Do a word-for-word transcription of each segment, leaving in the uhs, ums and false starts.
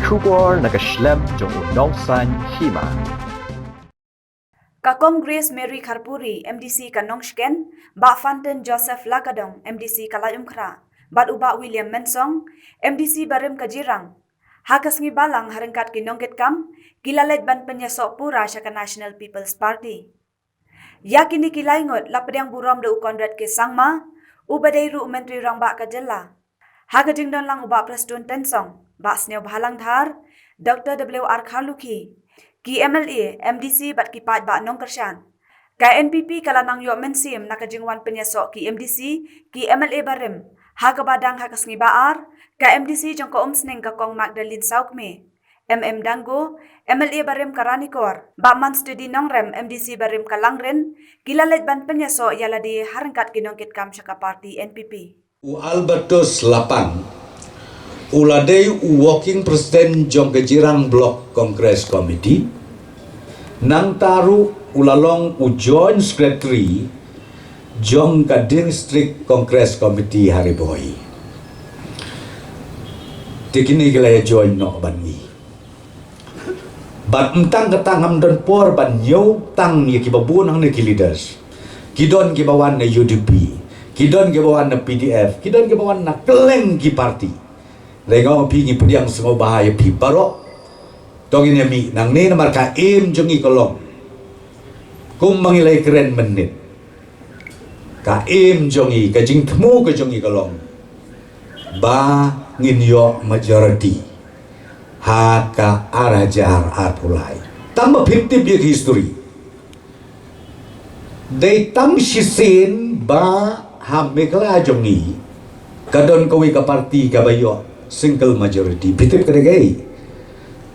Khubor na ka shlem jong u nongsan hima. Ka Kong Grace Mary Kharpuri, M D C ka Nongshken, Bah Fantin Joseph Lakadong, M D C ka Laitumkhrah, bad u Bah William Mensong, M D C barim ka Jirang, ha ka sngi Balang ha ryngkat ki nongkitkam, ki la leit ban pynïasoh pura sha ka National People's Party. Ïa kine ki lai ngut la pdiang burom da u Conrad K Sangma, u ba dei ruh u Myntri Rangbah ka jylla. Ha ka jingdon lang u Bah Prestone Tynsong, Bah Sniawbhalang Dhar, Doctor W R Kharlukhi, ki M L A, M D C bad ki paidbah nongkyrshan. Ka N P P ka la nang ïoh mynsiem na ka jingwan pynïasoh ki M D C, ki M L A barim, ha kaba dang ha ka sngi Ba-ar, ka M D C jong ka Umsning ka Kong Magdalene Sawkmie, M M Dangu, M L A barim ka Ranikor, Bah Mansteady Nongrem, M D C barim ka Langrin, ki la leit ban pynïasoh ïa lade ha ryngkat ki nongkitkam sha ka party N P P. U Albertus Lapang, u la dei u Working President jong ka Jirang Block Congress Committee, nangta ruh u la long u Joint Secretary jong ka District Congress Committee ha Ri Bhoi. Te kine ki la ïa join noh bad ngi. Bad ym tang kata, ngam don por ban ñiew tang ïa kiba bun hangne ki leaders. Ki don kiba wan na U D P, ki don kiba wan na P D F, ki don kiba wan na kylleng ki party. Hynrei nga ong phi, ngi pdiang sngewbha ïa phi baroh. To ngin ïa mih nangne namar ka aim jong ngi ka long, kumba ngi la ïakren mynnin, ka aim jong ngi, ka jingthmu ka jong ngi ka long ba ngin ïoh majority ha ka ar hajar arphew lai. Tang ba phin tip ïa ka history, dei tang shisien ba ha Meghalaya jong ngi ka don kawei ka party kaba ïoh single majority. Phi tip ka dei kaei?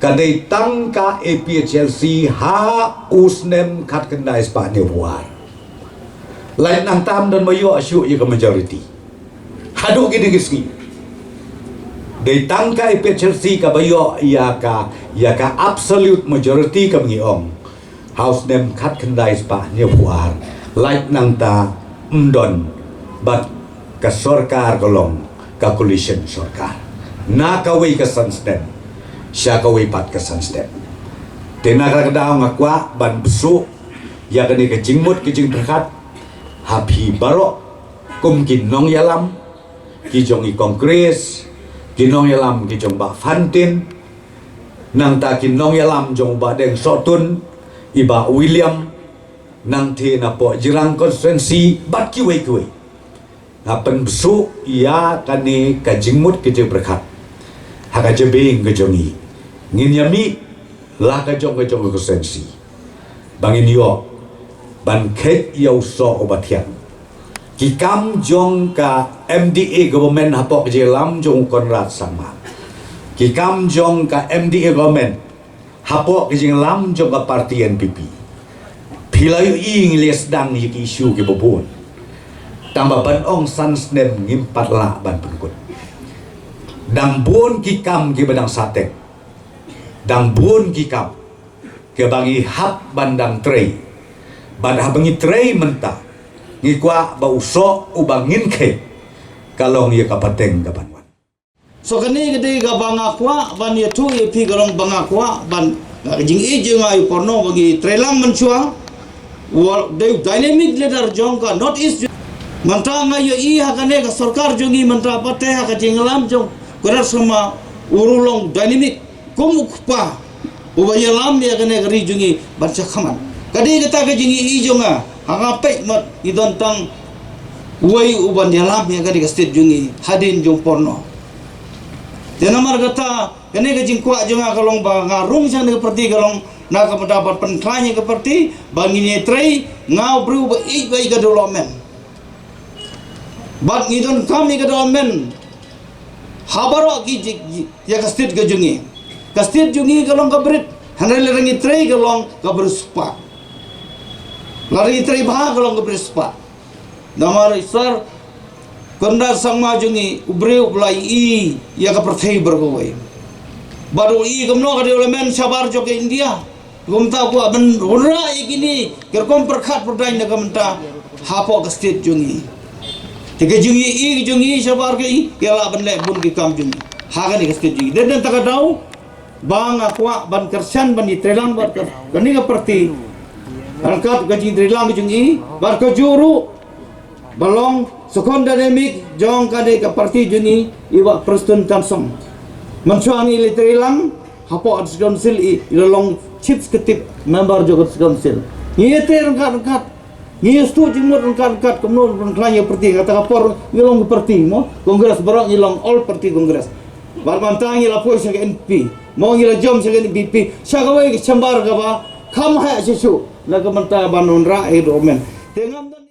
Ka dei tang ka A P H L C ha u snem khatkhyndai spah hynñiewphew ar. Lait nangta ym don ba ïoh shuh ïa ka majority haduh kine ki sngi. Dei tang ka A P H L C kaba ïoh ïa ka, ïa ka absolute majority kaba ngi ong ha u snem khatkhyndai spah hynñiewphew ar. Lait nangta ym don, bad ka sorkar ka long ka coalition sorkar na kawei ka san snem sha kawei pat ka san snem. Te na kata ka daw nga kwah ban bsuh ïa kane ka jingmut ka jingpyrkhat ha phi baroh kum ki nongïalam ki jong i Congress, ki nongïalam ki jong Bah Fantin, nangta ki nongïalam jong Bah Deng Sohtun, i Bah William, nangta napoh Jirang constituency bad kiwei kiwei. Nga pynbsuh ïa kane ka jingmut ka jingpyrkhat ha ka jabieng ka jong ngi. Ngin ïa mih la ka jong ka jong ka constituency ba ngin ïoh ban kheit ïa u soh uba thiang. Ki kam jong ka M D A government hapoh ka jingïalam jong u Conrad Sangma, ki kam jong ka M D A government hapoh ka jingïalam jong ka party N P P, phi la ïohi ngi la sdang ïa ki issue kiba bun. Tang ba ban ong san snem ngim pat lah ban pynkut. Dang bun ki kam kiba dang satek, dang bun ki kam kiba ngi hap ban dang trei. Bad haba ngi trei mynta, ngi kwah ba u soh uba ngin kheit ka long ïa ka pateng kaban wan. So kane ka dei kaba nga kwah ban ïathuh ïa phi, ka long ba nga kwah ban, ka jingïeit jong nga ïa u Porno ba ngi trei lang mynshuwa. Wa dei u dynamic leader jong ka North East. Mynta nga ïohi ha kane ka sorkar jong ngi mynta pat te ha ka jingïalam jong u Conrad Sangma, u ruh long dynamic kum u kpa uba ïalam ïa kane ka ri jong ngi ban sha khmat. Ka dei kata ka jingïohi jong nga, ha nga peit mat ngi don tang uwei uban ïalam ïa kane ka state jong ngi hadien jong u Porno. Te namar kata kane ka jingkwah jong nga ka long ba nga rung sha kane ka party ka long na ka bynta ban pynkhlaiñ ïa ka party ba ngin ïatrei, nga u briew ba ïeit ba ïeit ka development. Bad ngi donkam ïa ka development ha baroh ki, ki, ïa ka state ka jong ngi. Ka state jong ngi ka long ka brit, hynrei lada ngi trei ka long ka brit spah. Lada ngi trei bha ka long ka brit spah. Namar i Sir Conrad Sangma jong ngi u briew uba la ïohi ïa ka pyrthei baroh kawei. Bad u ïohi kumno ka development shabar jong ka India. Kumta u kwah ban wanrah ïa kine ki rukom pyrkhat pyrdaiñ na ka bynta hapoh ka state jong ngi. Te ka jingïohi ka jong ngi shabar ka i, ka lah ban leh bun ki kam jong ngi ha kane ka state jong ngi. Dei na kata ka daw Ba nga kwah ban kyrshan ban ïatreilang bad ka, kane ka parti ryngkat ka jingtreilang jong i, bad kajuh ruh ba long second dynamic jong kane ka parti jong i, i Bah Prestone Tynsong. Mynshuwa ngi la treilang hapoh District Council, i la long Chief Executive Member jong ka District Council. Ngi ïatrei ryngkat-ryngkat, ngi ïastuh jingmut ryngkat-ryngkat, kumno ban khlaiñ ïa parti. Kata ka por ngi long ka parti mo Congress baroh, ngi long All Party Congress. Bad mynta ngi la poi sha ka N P P, mo ngi la jump sha ka N P P, sha kawei ka chamber kaba kham heh shisha na ka bynta ban wanrah ïa ka dormen. Te ngam don